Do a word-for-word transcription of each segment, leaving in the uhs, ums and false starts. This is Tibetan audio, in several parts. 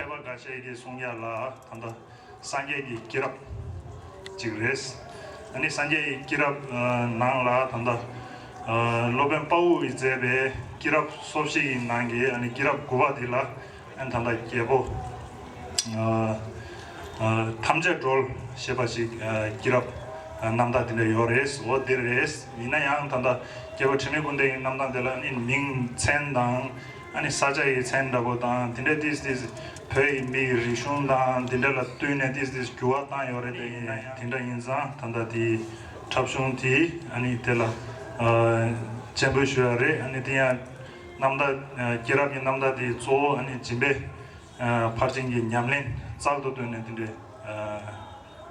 མཁས་པ་འགའ་ཤས་ཀྱིས་གསུང་ཡ་ལ་ད་ལྟ་སངས་རྒྱས་ཀྱི་སྐྱེས་རབས་ཅིག་རེད། ཨ་ནི་སངས་རྒྱས་ཀྱི་སྐྱེས་རབས་ནང་ལ་ད་ལྟ་སློབ་དཔོན་དཔའ་བོ་ཡིས་མཛད་པའི་སྐྱེས་རབས་སོ་བཞི་ཡི་ནང་གི་ཨ་ནི་སྐྱེས་རབས་དགུ་པ་འདི་ལ་ཨ་ནི་ད་ལྟ་རྒྱལ་པོ་ཐམས་ཅད་གྲོལ་ཞེས་པ་ཞིག་སྐྱེས་རབས་རྣམ་ཐར་འདི་འདྲ་ཡོད་རེད། འོ་འདིར་རེད། ཡིན་ན་ཡང་ད་ལྟ་རྒྱལ་པོ་དྲི་མེད་ཀུན་ལྡན་གྱི་རྣམ་ཐར་འདི་ལ་ཨ་ནི་མིང་མཚན་དང་། ཨ་ནི་ས་ཆ་ཡི་མཚན་འདྲ་པོ་དང་དེ་འདྲ་ཏིས་ཏིས་བོད་ཡི་མི་ཡི་རིག་གཞུང་དང་དེ་འདྲ་ལ་བསྟུན་ནས་ཏིས་ཏིས་འགྱུར་བ་བཏང་ཡོད་རེད། དེ་ཡིན་ན་ཡང་དེ་འདྲ་ཡིན་ཙང་ད་ལྟ་དེའི་འཁྲབ་གཞུང་དེ་ཨ་ནི་དེ་ལ་སྤྱན་འབུལ་ཞུ་ཡ་རེད། ཨ་ནི་དེ་ཡང་རྣམ་ཐར་སྐྱེས་རབས་ཀྱི་རྣམ་ཐར་དེ་གཙོ་བོ་ཨ་ནི་སྦྱིན་པའི་ཕར་ཕྱིན་གྱི་ཉམས་ལེན་རྩལ་དུ་བཏོན་ནས་དེ་འདྲ་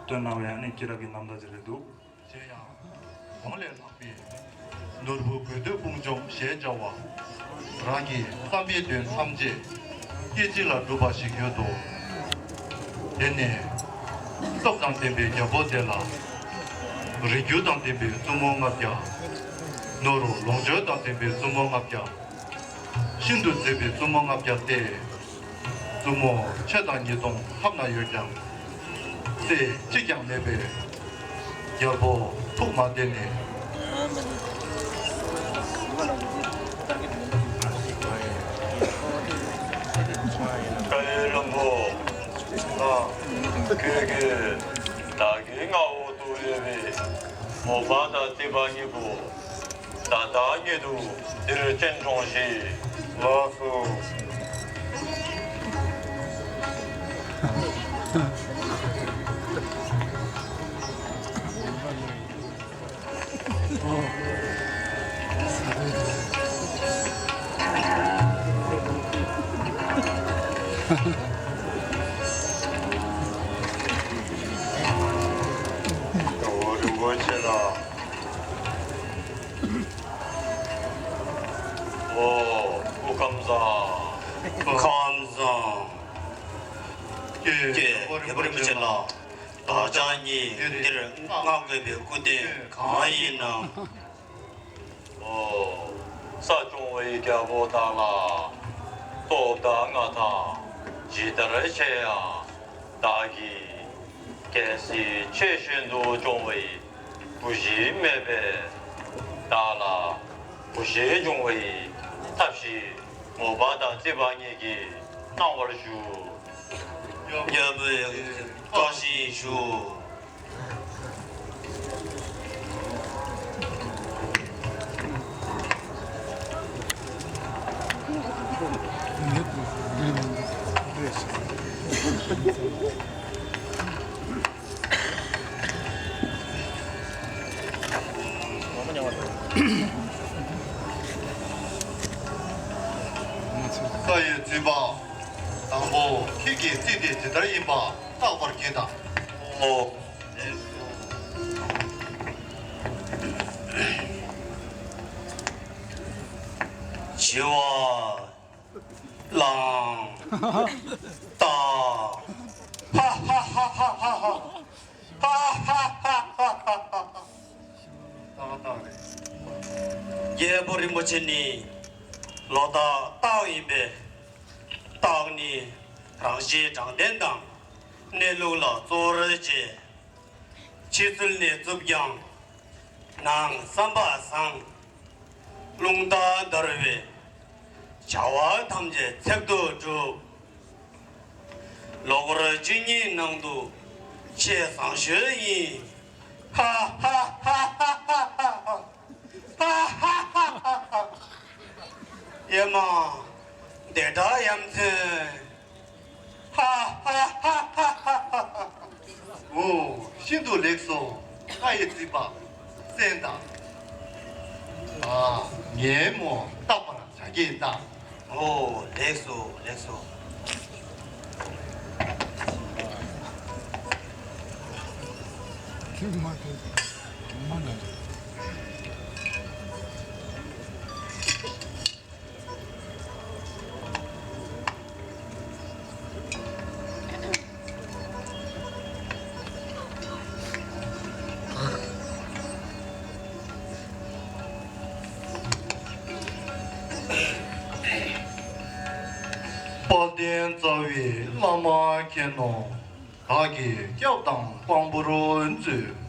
བཏོན་གནང་བའི་ཨ་ནི་སྐྱེས་རབས་ཀྱི་རྣམ་ཐར་ཅིག་རེད་འདུག། གཞན་ཡང་གོང་ལས་ལྷག་པའི་ནོར་བུ་དགོས་འདོད་དཔུང་འཇོམས་ཞེས་བྱ་བ། རང་གི་བསམ་པའི་དོན་ཐམས་ཅད་སྐད་ཅིག་ལ་འགྲུབ་པ་ཞིག་ཡོད་དོ། དེ་ནས་སྟོབས་དང་ལྡན་པའི་རྒྱལ་པོ་དེ་ལ་རིགས་རྒྱུད་དང་ལྡན་པའི་བཙུན་མོ་ལྔ་བརྒྱ། ནོར་ལོངས་སྤྱོད་དང་ལྡན་པའི་བཙུན་མོ་ལྔ་བརྒྱ། ཤིན་ཏུ་མཛེས་པའི་བཙུན་མོ་ལྔ་བརྒྱ་སྟེ། བཙུན་མོ་ཕྱེད་དང་ཉིས་སྟོང་ལྷམ་ན་ཡོད་ཀྱང་། རྩེ་གཅིག་ཀྱང་མེད་པའི་རྒྱལ་པོ་ཐུགས་མ་བདེ་ནས། བཀའ་ཡོད་བློན་པོ། ང་ཁྱོད་ཀྱིས་བདག་གི་མངའ་འོག་ཏུ་ཡོད་པའི་མོ་པ་དང་རྩིས་པ་གཉིས་པོ། ད་ལྟ་ཉིད་དུ་འདིར་སྤྱན་དྲངས་ཤིག། ལགས་སོ། རིན་པོ་ཆེ་ལགས། ཨོ། སྐུ་ཁམས་བཟང་། ཁམས་བཟང་། ཀྱེ། ཀྱེ། རྒྱལ་པོ་རིན་པོ་ཆེ་ལགས། བདག་ཅག་གཉིས་འདིར་མངགས་དགོས་པའི་སྐུ་དོན་གང་ཡིན་ནམ། ཨོ། ས་སྐྱོང་བའི་རྒྱལ་པོ་དག་ལ་སྟོབས་དང་མངའ་ཐང་ཇི་ལྟར་ཆེ་ཡང་། བདག་གིས་རྒྱལ་སྲིད་ཆོས་བཞིན་དུ་སྐྱོང་བའི་བུ་གཞི་མེད་པས། བདག་ལ་བུ་གཞི་འབྱུང་བའི་ཐབས་ཤིག་མོ་པ་དང་རྩིས་པ་གཉིས་ཀྱིས་གནང་བར་ཞུ། རྒྱལ་པོས་བཀའ་བཞིན་ཞུ། བཀའ་ཡི་རྩིས་པ། དང་པོ་ཁྱེད་ཀྱིས་རྩིས་དེ་ཇི་ལྟར་ཡིན་པ་བརྟག་པར་གྱིས་དང་། ཨོ། བྱི་བ། གླང་། སྟག། ཧ་ཧ་ཧ། ཏག་ཏག་རེད། རྒྱལ་པོ་རིན་པོ་ཆེ་ནི་ལོ་རྟགས་སྟག་ཡིན་པས། སྟག་ནི་རང་བཞིན་དྲང་བདེན་དང་གནས་ལུགས་ལ་གཙོ་བོར་བྱས། ཕྱི་ཚུལ་ནས་རྩུབ་ཀྱང་ནང་བསམ་པ་བཟང་། རླུང་རྟ་འདར་བའི་བྱ་བ་ཐམས་ཅད་ཚིག་ཏུ་གྲུབ། ལོ་འཁོར་བཅུ་གཉིས་ནང་དུ་ཆེས་བཟང་ཤོས་ཡིན། ཧ་ཧ་ཧ། ཨེ་མ། དེ་འདྲ་ཡ་མཚན། ཧ་ཧ་ཧ། འོ། ཤིན་ཏུ་ལེགས་སོ། ང་ཡི་རྩིས་པ་གསན་དང་། ཨ། ངའི་མོ་བརྟག་པར་བྱ་གི་ཡིན་ད། ཨོ། ལེགས་སོ། ལེགས་སོ། དཔལ་ལྡན་ རྩ་བའི་བླ་མ་མཁྱེན་ནོ། བདག་གིས་སྐྱབས་དང་དཔང་པོར་མཛོད།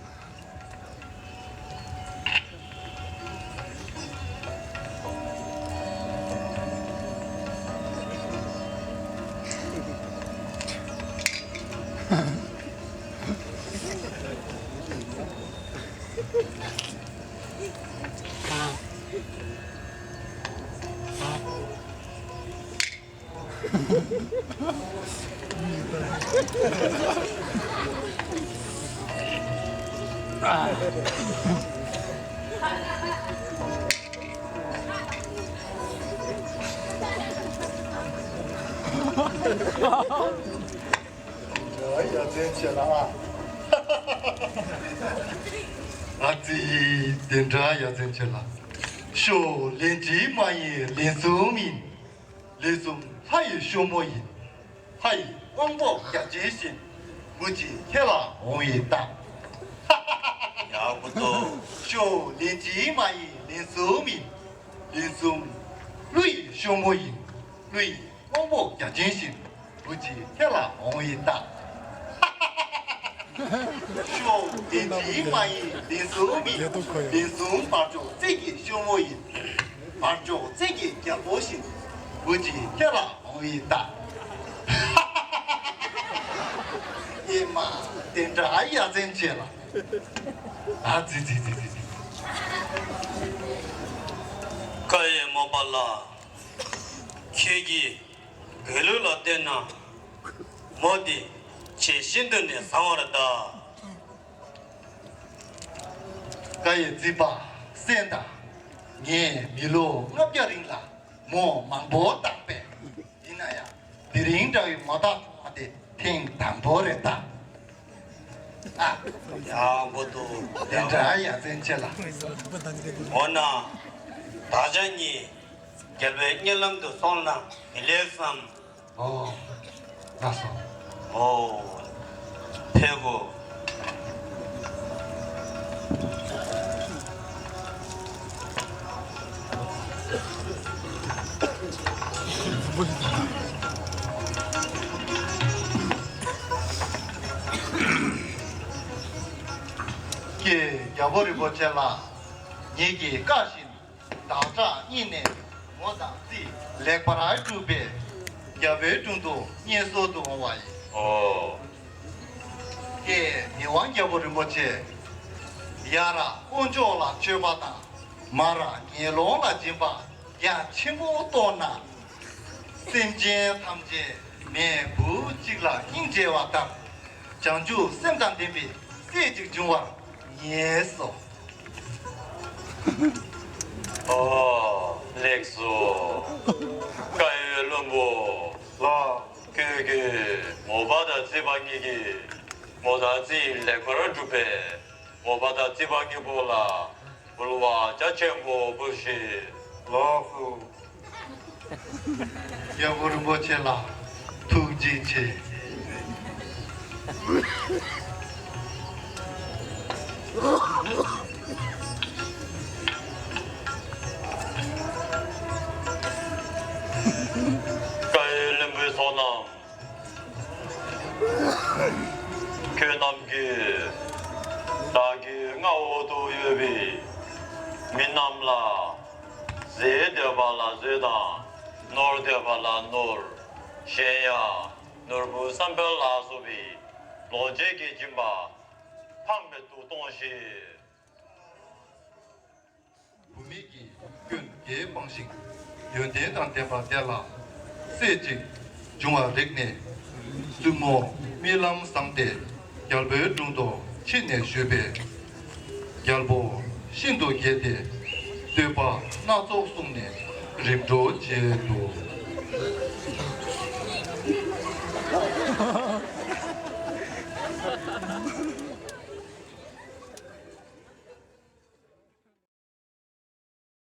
ཡ་མཚན་ཆེ་ལ། ཨ་ཙི། དེ་འདྲ་ཡ་མཚན་ཆེ་ལ། ཤོ་ལན་གཅིག་མ་ཡིན་ལན་གསུམ་ཡིན། ལན་གསུམ་ལྷ་ཡི་ཤོ་མོ་ཡིན། ལྷ་ཡི་དབང་པོ་རྒྱ་ཆེན་བཞིན། མུ་གཅིག་ཁྱེད་ལ་འོང་བའི་རྟགས། ཡག་པོ་འདུག་ཤོ་ལན་གཅིག་མ་ཡིན་ལན་གསུམ་ཡིན། ལན་གསུམ་ཀླུ་ཡི་ཤོ་མོ་ཡིན། ཀླུ་ཡི་དབང་པོ་རྒྱ་ཆེན་བཞིན། མུ་གཅིག་ཁྱེད་ལ་འོང་བའི་རྟགས། ཤོ་ལན་གཅིག་མ་ཡིན་ལན་གསུམ་ཡིན། ལན་གསུམ་བར་ཅོག་རྩེ་གི་ཤོ་མོ་ཡིན། བར་ཅོག་རྩེ་གི་རྒྱལ་པོ་བཞིན། མུ་གཅིག་ཁྱེད་ལ་འོང་བའི་རྟགས། ཨེ་མ། དེ་འདྲ་ཡ་མཚན་ཆེ་ལ། ཨ་ཙི་ཙི་ཙི་ཙི་ཙི། ཀ་ཡེ་མོ་པ་ལ། ཁྱེད་ཀྱིས་དགེ་ལུགས་ལ་བལྟས་ན། མོ་དེ་ཆེས་ཤིན་ཏུ་ནས་བཟང་བར་གདའ། ཀ་ཡེ་ཙི་པ་གསན་དང་། ངས་མི་ལོ་ལྔ་བརྒྱ་རིང་ལ་མོ་མང་པོ་བལྟས་པས། ཡིན་ན་ཡང་དེ་རིང་འདྲ་བའི་མོ་བལྟས་མ་དེ་ཐེངས་དང་པོ་རེད་ད། ཨ། ཡག་པོ་འདུག་དེ་འདྲ་ཡ་མཚན་ཆེ་ལ། འོ་ན། ད་ཆ་གཉིས་རྒྱལ་པོའི་གཉིད་ལམ་དུ་སོང་ན་མི་ལེགས་སམ། ཨོ། ལགས་སོ། ཨོ། ཕེབས་གོ། ཀྱེ་རྒྱལ་པོ་རིན་པོ་ཆེ་ལགས། ངེད་ཀྱི་བཀའ་བཞིན། བདག་ཅག་གཉིས་ནས་མོ་དང་རྩིས་ལེགས་པར་གྲུབ་པས། རྒྱལ་པོའི་དྲུང་དུ་བསྙེན་གསོལ་དུ་འོང་བ་ཡིན། ཨོ། ཀྱེ་མི་དབང་རྒྱལ་པོ་རིན་པོ་ཆེ། ཡར་དཀོན་མཆོག་ལ་མཆོད་པ་དང་། མར་དགེ་སློང་ལ་སྦྱིན་པ་རྒྱ་ཆེན་པོ་གཏོང་ན། སེམས་ཅན་ཐམས་ཅད་མེ་འབུ་གཅིག་ལ་སྙིང་རྗེ་བ་ལྟར། བྱང་ཆུབ་སེམས་དང་ལྡན་པའི་སྲས་གཅིག་འབྱུང་བར་ངེས་སོ། ཨོ། ལེགས་སོ། བཀའ་ཡོད་བློན་པོ། ལགས། ཁྱོད་ཀྱིས་མོ་པ་དང་རྩིས་པ་གཉིས་ཀྱིས་མོ་དང་རྩིས་ལེགས་པར་གྲུབ་པས། མོ་པ་དང་རྩིས་པ་གཉིས་པོ་ལ་འབུལ་བ་རྒྱ་ཆེན་པོ་འབུལ་ཞིག། ལགས་སོ། རྒྱལ་པོ་རིན་པོ་ཆེ་ལ་ཐུགས་རྗེ་ཆེ། བཀའ་ཡོད་བློན་པོའི་ཚོགས་རྣམས། ཁྱོད་རྣམས་ཀྱིས་བདག་གི་མངའ་འོག་ཏུ་ཡོད་པའི་མི་རྣམས་ལ། བཟོད་འདོད་པ་ལ་བཟོད་དང་། ནོར་འདོད་པ་ལ་ནོར། གཞན་ཡང་ནོར་བུ་བསམ་འཕེལ་ལ་སོགས་པའི་ལོངས་སྤྱོད་ཀྱི་སྦྱིན་པ་ཕངས་མེད་དུ་གཏོང་ཞིང་། བུད་མེད་ཀྱི་སྐྱོན་འགས་སྤངས་ཤིང་། ཡོན་ཏན་དང་ལྡན་པ་དེ་ལ་སྲས་གཅིག་འབྱུང་བར་རིག་ནས། བཙུན་མོ་རྨི་ལམ་བཟང་སྟེ་རྒྱལ་པོའི་དྲུང་དུ་ཕྱིན་ནས་ཞུས་པས། རྒྱལ་པོ་ཤིན་ཏུ་དགྱེས་ཏེ་བསྟོད་པ་སྣ་ཚོགས་གསུངས་ནས་རིམ་གྲོ་བྱས་འདུག།